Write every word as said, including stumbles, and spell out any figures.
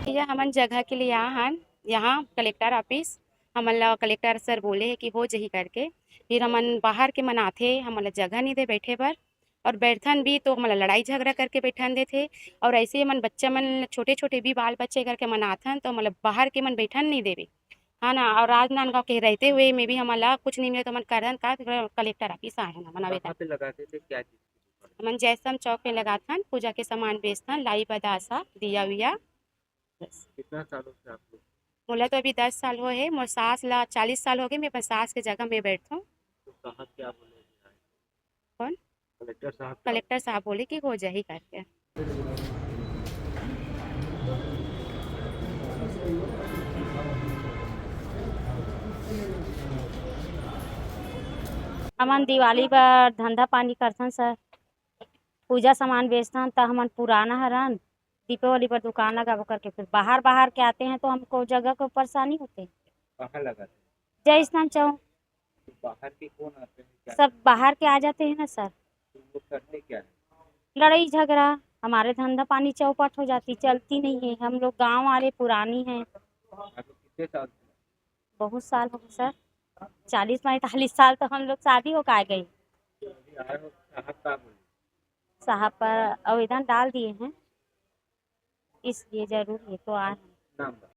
भैया, हमन जगह के लिए आए हन यहाँ कलेक्टर ऑफिस। हमन ला कलेक्टर सर बोले हे कि हो जही करके, फिर हमन बाहर के मन आथे, हमन ला जगह नहीं दे बैठे बर, और बैठथन भी तो हमन ला लड़ाई झगड़ा करके बैठन देथे। और ऐसे ही हमन बच्चा मन, छोटे छोटे भी बाल बच्चे करके मन आथन तो हमन ला बाहर के मन बैठन नहीं देवे, है ना। और राजनांदगांव के रहते हुए में भी हमन ला कुछ नहीं मिले तो हमन करन का, फिर कलेक्टर ऑफिस आए हैं हमन आवेदन। कहाँ पे लगाते थे, क्या चीज़ की दुकान? हमन जयस्तंभ चौक पे लगाथन, पूजा के सामान बेचथन, लाई बतासा, दिया विया, बस। कितना सालों से आप लोग? मोला तो अभी दस साल होए हे, मोर सास ला चालीस साल हो गए, मैं अपन सास के जगह में बैठथों। तो साहब क्या बोले? कौन? कलेक्टर साहब क्या कलेक्टर साहब बोले कि हो जाही करके। हमन दिवाली बर धंधा पानी करथन सर, पूजा सामान बेचथन, त हमन पुराना हरन, दीपावली बर दुकान लगाबो करके, फिर बाहर, बाहर के आते हैं तो हमको जगह को परेशानी होते हैं। कहाँ लगाते हैं? जयस्तंभ चौक। तो बाहर के कौन आते हैं, क्या सब करते हैं? बाहर के आ जाते हैं ना सर। तो वो करते क्या है? लड़ाई झगड़ा, हमारे धंधा पानी चौपट हो जाती, चलती नहीं है। हम लोग गांव वाले पुरानी हैं। आप लोग कितने साल से? बहुत साल हो गए सर, चालीस पैंतालीस साल तो हम लोग शादी होकर आ गए। तो अभी आए हो, साहब का बोले? साहब पर आवेदन डाल दिए हैं, इसलिए जरूर ये तो आए हैं। नाम बताओ।